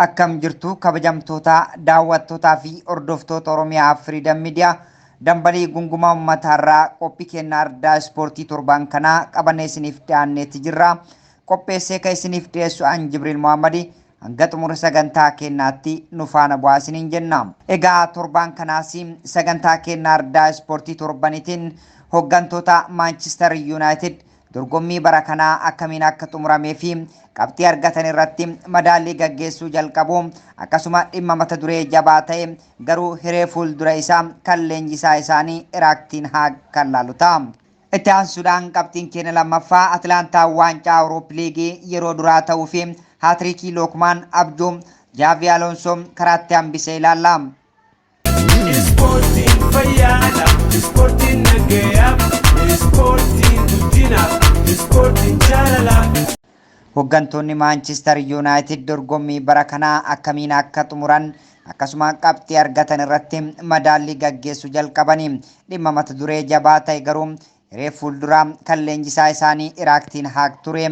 Akkam jirtu kabajamtoota daawwattootaa fi hordoftoota Oromiyaa Freedom Media? Dambalii gungumaa uummataarraa qophii kennaa ardaa ispoortii torbaan kanaa qabannee isiniif dhiyaanneetti jirra. Qopheessee kan isiniif dhiyeessu an Jibriil Mohammadi. Hanga xumura sagantaa keennaatti nu faana bu'aa isiniin jenna. Egaa torbaan kanaas sagantaa kennaa ardaa ispoortii torbanitiin hooggantoota Manchester United dorgommii bara kanaa akkamiin akka xumuramee fi qabxii argatan irratti madaallii gaggeessuu jalqabu, akkasuma dhimma mata duree jabaa ta'e garuu hiree fuuldura isaa kan leenjisaa isaanii Erik ten Hag kan laalu ta'a. Itti aansuudhaan qabxiin keenya lammaffaa Atilaantaa waancaa Awuroop Liigii yeroo duraa ta'uu fi haatirikii Lookmaan abjuu Jaavi Alonso karaatti hambisee ilaalla. Ispoortiin fayyaadha, ispoortiin nagayaaf, ispoortiin guddinaaf, ispoortiin jaalalaaf. Hooggantoonni Maanchister Yuunaayitid dorgommii bara kanaa akkamiin akka xumuran, akkasuma qabxii argatan irratti madaallii gaggeessuu jalqabanii, dhimma mata duree jabaa ta'e garuu hiree fuulduraa kan leenjisaa isaanii Erik ten Hag ture.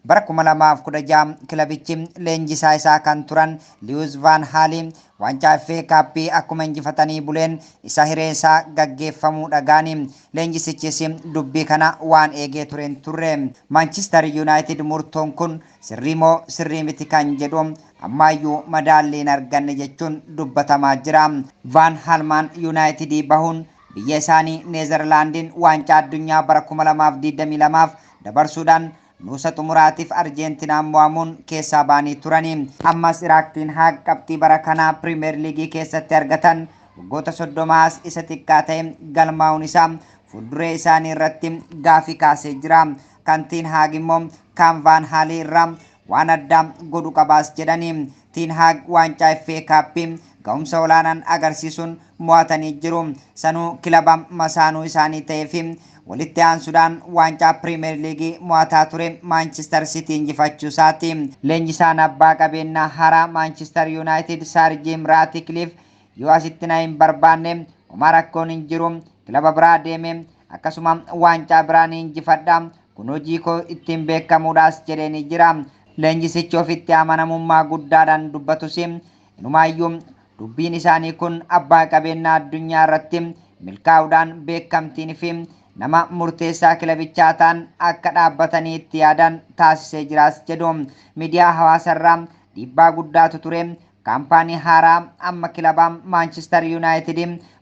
Bara 2016 kilabichi leenjisaa isaa kan turan Luis van Gaal waancaa FA Cup akkuma injifatanii buleen isa hiree isaa gaggeeffamuu dhagaani. Leenjisichis dubbii kana waan eegee tureen turre. Manchester United murtoon kun sirrii moo sirrii miti kan jedhu ammaayyuu madaalliin hin arganne jechuun dubbatamaa jira. Van Gaal Man United bahuun biyya isaanii Neezerlaandiin waancaa addunyaa bara 2022 dabarsuudhaan nuusa xumuraatiif Arjeentinaan mo'amuun keessaa ba'anii turani. Ammas Erik ten Hag qabxii bara kanaa Pirimeer Liigii keessatti argatan waggoota 30s isa xiqqaa ta'e galmaa'uun isaa fuulduree isaanii irratti gaafii kaasee jira. Kan Ten Hag immoo kan Van Gaal irraa waan addaa godhu qabaas jedhani. Ten Hag waancaa FA Cup ga'umsa olaanaan agarsiisuun mo'atanii jiru. Sanuu kilaba masaanuu isaanii ta'ee fi walitti aansuudhaan waancaa Pirimeer Liigii mo'ataa ture Manchester City injifachuu isaati. Leenjisaan abbaa qabeenyaa haaraa Manchester United Sir Jim Ratcliffe yoo asitti na hin barbaanne homaa rakkoon hin jiru, kilaba biraa deeme akkasuma waancaa biraa ni injifadha, kun hojii koo ittiin beekamuudhaas jedhee jira. Leenjisichi ofitti amanamummaa guddaadhaan dubbatus, inumaayyuu dubbiin isaanii kun abbaa qabeenyaa addunyaa irratti milkaa'uudhaan beekamtiin fi nama murteessaa kilabichaa ta'an akka dhaabbatanii itti yaadan taasisee jiraas jedhu. Miidiyaa hawaasarraa dhiibbaa guddaatu ture. Kaampaanii haaraa amma kilabaa Manchester United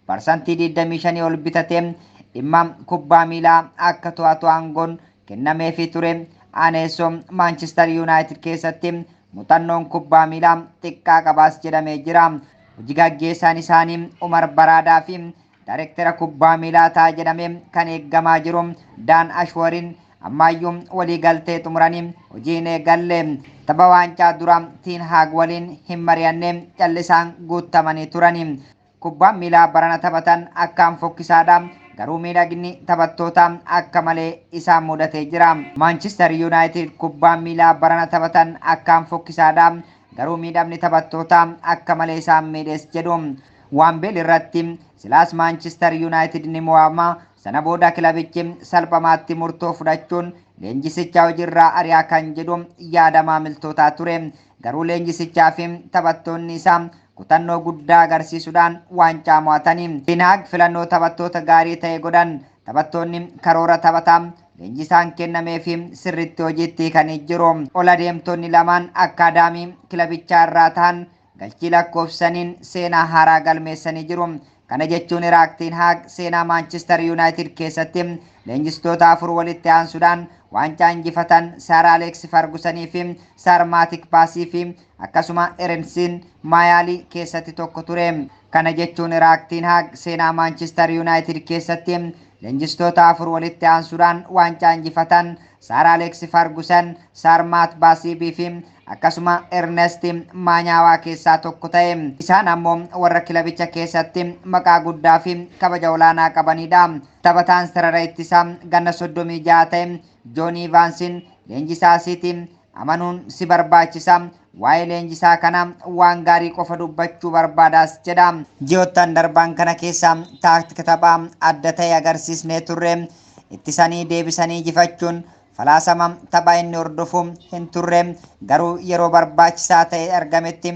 parsantii 25 ol bitate dhimma kubbaa miilaa akka to'atu aangoon kennameefii ture. Aneessoo Manchester United keessatti muuxannoon kubbaa miilaa xiqqaa qabaas jedhamee jira. Hojii gaggeessaan isaanii Umar Baraadaa fi daayirektara kubbaa miilaa ta'a jedhamee kan eeggamaa jiru Daan Ashwariin ammaayyuu walii galtee xumuranii hojii hin eegalle. Tapha waancaa dura Ten Hag waliin hin mari'anne, callisaan guutamanii turani. Kubbaan miilaa barana taphatan akkaan fokkisaadha. Garuu miidhagni taphattoota akka malee isaan mudatee jira. Manchester United kubbaan miilaa barana taphatan akkaan fokkisaadha. Garuu miidhamni taphattoota akka malee isaan miidhes jedhu. Waambeel irratti silaas Manchester United ni mo'ama. Sana booda kilabichi salphamaatti murtoo fudhachuun leenjisicha hojiirraa ari'aa kan jedhu yaada maamiltootaa ture. Garuu leenjisichaa fi taphattoonni isaa kutannoo guddaa agarsiisuudhaan waancaa mo'atanii. Ten Hag filannoo taphattoota gaarii ta'e godhan. Taphattoonni karoora taphataa leenjisaan kennamee fi sirriitti hojiitti kan jiru. Ol adeemtonni lamaan akkaadaamii kilabichaa irraa ta'an galchii lakkoofsaniin seenaa haaraa galmeessanii jiru. Kana jechuun Erik ten Hag seenaa Manchester United keessatti leenjistoota afur walitti aansuudhaan waancaa injifatan Sir Alex Fergusonii fi Sir Matt Busby fi akkasuma Ernst Mayali keessatti tokko ture. Kana jechuun Erik ten Hag seenaa Manchester United keessatti leenjistoota afur walitti aansuudhaan waancaa injifatan Sir Alex Ferguson, Sir Matt Busby fi akkasuma Ernest Manyaawaa keessaa tokko ta'e. Isaan ammoo warra kilabicha keessatti maqaa guddaa fi kabaja olaanaa qabanidha. Taphataan sarara ittisaa ganna 36 ta'e Joonii Evansin leenjisaa Siitii amanuun si barbaachisa. Waa'ee leenjisaa kana waan gaarii qofa dubbachuu barbaadaas jedha. Ji'oottan darban kana keessa taaktika taphaa adda ta'e agarsiisnee turre. Ittisanii deebisanii jifachuun Falaasama tapha inni hordofu hin turre, garuu yeroo barbaachisaa ta'e argametti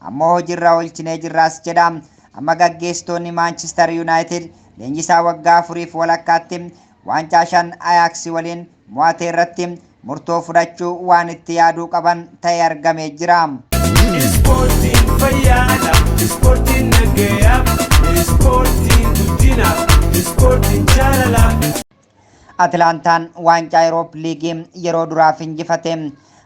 ammoo hojiirra oolchinee jirraas jedha. Amma gaggeessitoonni Maanchister Yuunaayitid leenjisaa waggaa 4f walakkaatti waancaa 5 Ayaaksi waliin mo'ate irratti murtoo fudhachuu waan itti yaaduu qaban ta'e argamee jira. Ispoortiin fayyaadha, ispoortiin nagayaaf, ispoortiin guddinaaf, ispoortiin jaalalaaf. Atilaantaan waancaa Euroop Liigii yeroo duraaf injifate.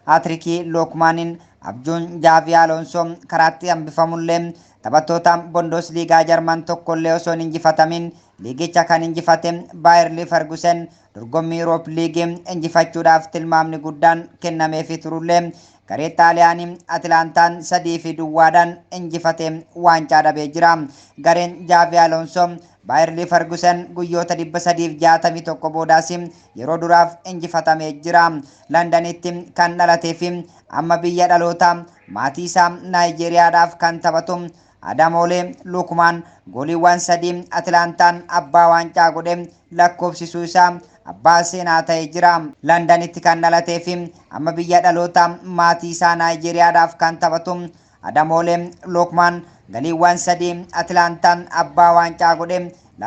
Haatirikii Lookmaaniin abjuun Jaavi Alonsoo karaatti hambifamullee, taphattoota Bundesliigaa Jarman tokkollee osoo hin injifatamin liigicha kan injifate Baayer Leverkusen dorgommii Euroop Liigii injifachuudhaaf tilmaamni guddaan kennameefii turullee, garee Xaaliyaanii Atilaantaan 3-0dhaan injifate waancaa dhabee jira. Gareen Jaavi Alonsoo Baayer Leverkusen guyyoota 361 boodaas yeroo duraaf injifatamee jira. Londanitti kan dhalatee fi amma biyya dhaloota maatii isaa Naayijeeriyaadhaaf kan taphatu Adamoolee Lukmaan gooliiwwan 3 Atilaantaan abbaa waancaa godhe lakkoofsisuu isaa abbaa seenaa ta'ee jira. Londanitti kan dhalatee fi amma biyya dhaloota maatii isaa Naayijeeriyaadhaaf kan taphatu Adamoolee Lukmaan galiiwwan 3 Atilaantaan abbaa waancaa godhe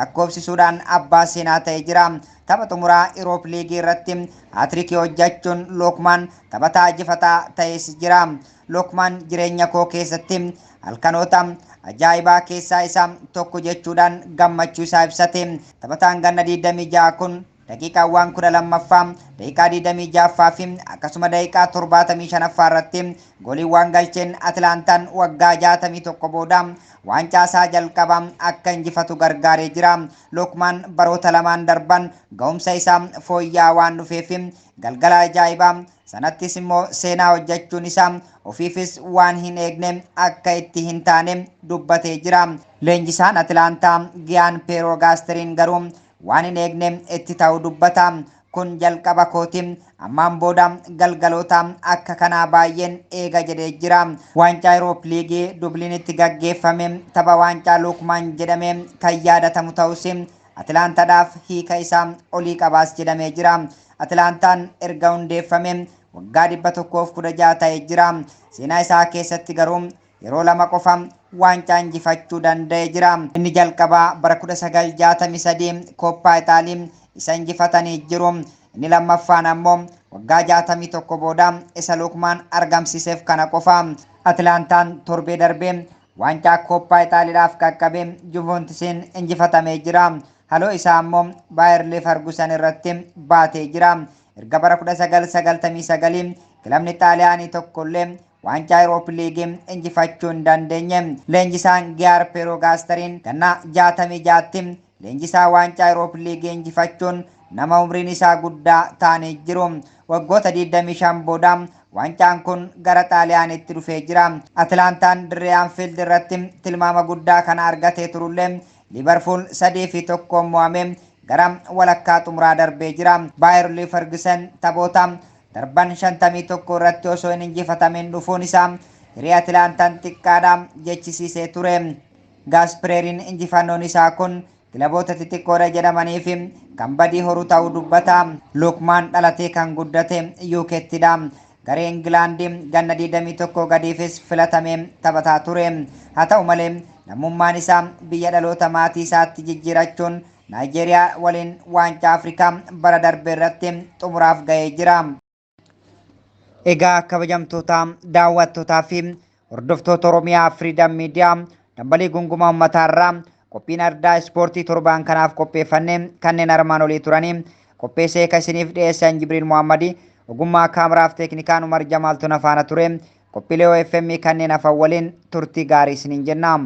lakkoofsisuudhaan abbaa seenaa ta'ee jira. Tapha xumuraa Euroop Liigii irratti haatirikii hojjechuun Lukmaan taphataa jifataa ta'es jira. Lukmaan jireenya koo keessatti halkanoota ajaa'ibaa keessaa isa tokko jechuudhaan gammachuu isaa ibsate. Taphataan ganna 26 kun daqiiqaawwan 12ffaa, daqiiqaa 26ffaa fi akkasuma daqiiqaa 75ffaa irratti gooliiwwan galcheen Atilaantaan waggaa 61 booda waancaa isaa jalqabaa akka injifatu gargaaree jira. Lukmaan baroota lamaan darban ga'umsa isaa fooyya'aa waan dhufeef galgala ajaa'ibaa sanattis immoo seenaa hojjechuun isaa ofiifis waan hin eegne akka itti hin taane dubbatee jira. Leenjisaan Atilaantaa Giyaan Peeroo Gaasteriin garuu waan hin eegne itti ta'u dubbata. Kun jalqaba kooti, ammaan booda galgaloota akka kanaa baay'een eega jedhee jira. Waancaa Euroop Liigii Dubliinitti gaggeeffame tapha waancaa Lukmaan jedhamee kan yaadatamu ta'us, Atilaantaadhaaf hiika isaa olii qabaas jedhamee jira. Atilaantaan erga hundeeffame waggaa 116 ta'ee jira. Seenaa isaa keessatti garuu yeroo 2 qofa waancaa injifachuu danda'ee jira. Inni jalqabaa bara 1963 Kooppaa Ixaalii isa injifatanii jiru. Inni lammaffaan ammoo waggaa 61 booda isa Lukmaan argamsiiseef kana qofa. Atilaantaan torbee darbee waancaa Kooppaa Ixaaliidhaaf qaqqabee Juventusiin injifatamee jira. Haloo isaa ammoo Baayer Leverkusen irratti baatee jira. Erga bara 1999 kilabni Xaaliyaanii tokkollee waancaa Euroop Liigii injifachuu hin dandeenye. Leenjisaan Giyaar Peeroo Gaasteriin ganna 66tti leenjisaa waancaa Euroop Liigii injifachuun nama umriin isaa guddaa ta'anii jiru. Waggoota 25 booda waancaan kun gara Xaaliyaanitti dhufee jira. Atilaantaan dirree Anfiild irratti tilmaama guddaa kana argatee turullee, Liivarpuul 3-1 mo'amee gara walakkaa xumuraa darbee jira. Baayer Leverkusen taphoota darban 51 irratti osoo hin injifatamin dhufuun isaa hiree Atilaantaan xiqqaadha jechisiisee ture. Gaaspireeriin injifannoon isaa kun kilaboota xixiqqoodha jedhamanii fi kan badii horu ta'uu dubbata. Lukmaan dhalatee kan guddate UK'ttidha. Garee Ingilaandii ganna 21 gadiifis filatamee taphataa ture. Haa ta'u malee, lammummaan isaa biyya dhaloota maatii isaatti jijjiirachuun Naayijeeriyaa waliin waancaa Afrikaa bara darbe irratti xumuraaf ga'ee jira. Egaa kabajamtoota daawwattootaa fi hordoftoota Oromiyaa Freedom Media, dambalii gungumaa uummataarraa qophiin ardaa ispoortii torbaan kanaaf qopheeffanne kanneen armaan olii turanii. Qopheessee kan isiniif dhiyeessan Jibriil Muhammadi, ogummaa kaameraaf teeknikaan Umar Jamaaltu na faana ture. Qophiilee OFM kanneen hafan waliin turtii gaarii isiniin jenna.